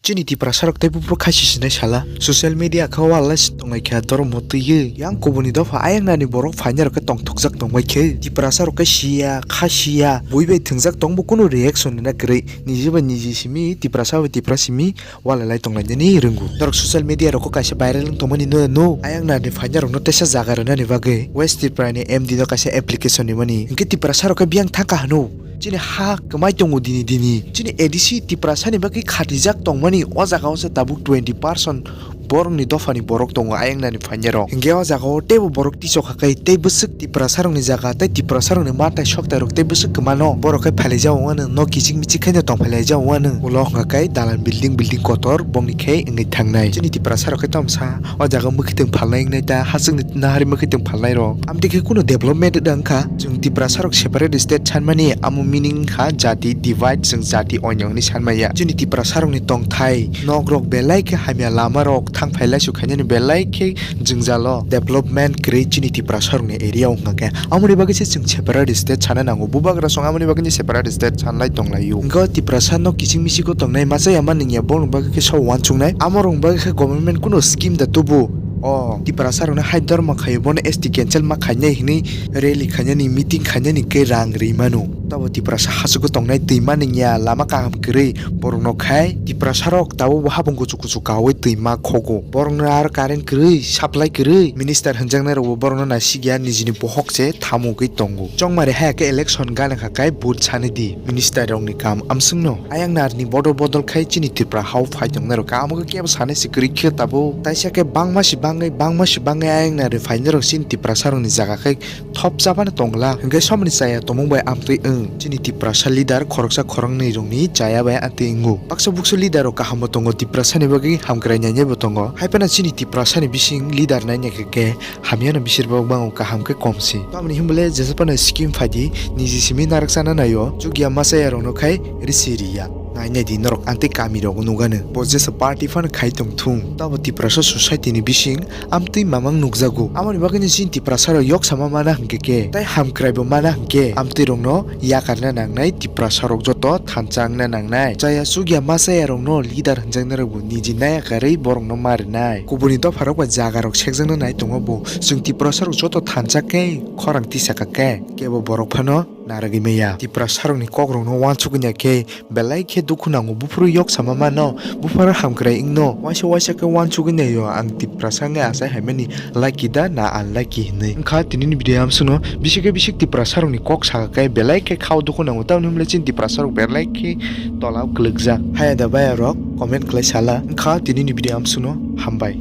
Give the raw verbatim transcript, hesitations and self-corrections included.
Chini Tiprasa rok tei buphuru khaisi sinai sala. Social media khe wala si tonglai kha dormo twiwi. Yang kubuni dopha ayang nani borok phaina rok khe tongthokjak tongbai khe. Tiprasa rok khe siya, kha siya. Bui bai thwngjak tongbo kunu reaction rwna kwrwi. Niji bai niji simi, Tiprasa bai Tiprasa simi wala lai tonglai nani rwngo. Norok social media rok kaisa viral wng tongmani no, no. Ayang nani phaina rokno tesa jaga rwnani bagwi West Tripura ni M D no kaisa application rimani. Hinkhe Tiprasa rok khe biyang thangkha hwno. Chini ha kwmai tongo dini dini. Chini A D C Tiprasa ni bagwi khatijak tongmani o jaga o se tabuk twenty percent borok ni dopha ni borok tongo ayang nani phaina rok. Hinkhe o jaga o teibo borok tisok hakai tei bwswk Tiprasa rok ni jaga tei Tiprasa rok ni mantai soktai rok tei bwswk kwmano borok khe phalai jak wngmano no kichik michik khe no tong phalai jak wngmano. Ulo hwnkha khe dalan building building kotor bongni khe wngwi thangnai. Chini Tiprasa rok khe tamsa o jaga mwkhwtwng phalnai wngnai ta hachwkni nahari mwkhwtwng phalnai rok. Amtwi khe kunu development wngkha. Chwng Tiprasa rok separate state sanmani amo meaning kha jati divide, chwng jati oinyo hwnwi sanmaya. Chini Tiprasa rokni tongthai nok rok belai khe hamya, lama rok thang phai laisu khainani belai khe jwngjalo development kwrwi chini Tiprasa rokni area o hwnkha khe. Amoni bagwi se chwng separate state sana nango. Bubagra song amoni bagwi separate state sanlai tonglaio. Hwnkhe o Tiprasa no kiching michiko tongnai masa ya manwngya borok bagwi khe so wansuknai. Amorok bagwi khe government kuno scheme da tubu. O Tiprasa rokno hai dorma khaio, bono S T cancel ma khainai hwnwi rally khainani, meeting khainani khe rang rwi mano. Tabo Tiprasa hachwkgo tongnai twi manwngya lama kaham kwrwi borokno khai Tiprasa rok tabukbo hapung kuchuk kuchuk kaui twi ma khogo. Borokno aro current kwrwi, supply kwrwi, minister hwnjaknai rokbo borokno naisikya, nijini bohok se thamugwi tongo. Chongmari haya khe election gana kha khai vote sani di minister rokni kam amswngno. Ayang narni bodol bodol khai chini Tripura hao phai tongnai rok kamo khe kebo sanai se kwrwi khe tabuk. Taisa khe bangma si bangwi, bangma si bangwi ayang narni phainai rok chini Tiprasa rokni jaga khai thop chabani tongla. Hwnkhe somoni chaya tongmung bai amtwi wng. Chini Tiprasa leader khoroksa khoroknwi rokni chaya bai amtwi wngo. Baksa buksu leader rok kaham bo tongo, Tiprasa ni bagwi hamkrai nainai bo tongo. Hai phano chini Tiprasa ni bising leader naina khe khe hamya no bisir bok bango kaham khe kom si. Tamoni himle jesa phano scheme phaidi niji simi narak chana naio, chukya masa ya rokno khai risi riya. Nainai di norok amtwi kami rogo nugano. Bo jesa party phano khai tong thung. Tabo Tiprasa society ni bising amtwi mamang nukjago. Amoni bagwino chini Tiprasa rok yok sama mana hwnkhe khe, tei hamkrai bo mana hwnkhe, amtwi rokno yakarna nangnai, Tiprasa rok joto thansa wngna nangnai. Chaya chukya masa ya rokno leader hwnjaknai rok bo niji naya karwi borokno ma rwnai. Kubuni dopha rok bai jaga rok sekjakna nai tongo bo. Chwng Tiprasa rok joto thansa khe khorang tisa kha khe, kebo borok phano narwgwi maya. Tiprasa rokni kok rokno wansugwi nai khe belai khe dukhu nango. Buphuru yok sama mano, buphuru hamkrai wngno. Waisa waisa khe wansugwi naio ang Tiprasa wngwi achai hai mani lucky da na unlucky hinwi. Wngkha tinini video amswkno bisik khe bisik Tiprasa rokni kok saka khe belai khe khao dukhu nango. Tamoni hwnle chini Tiprasa rok belai khe tola o kwlwkjak. Haya da baya rok comment khlai sala. Wngkha tinini video amswkno hambai.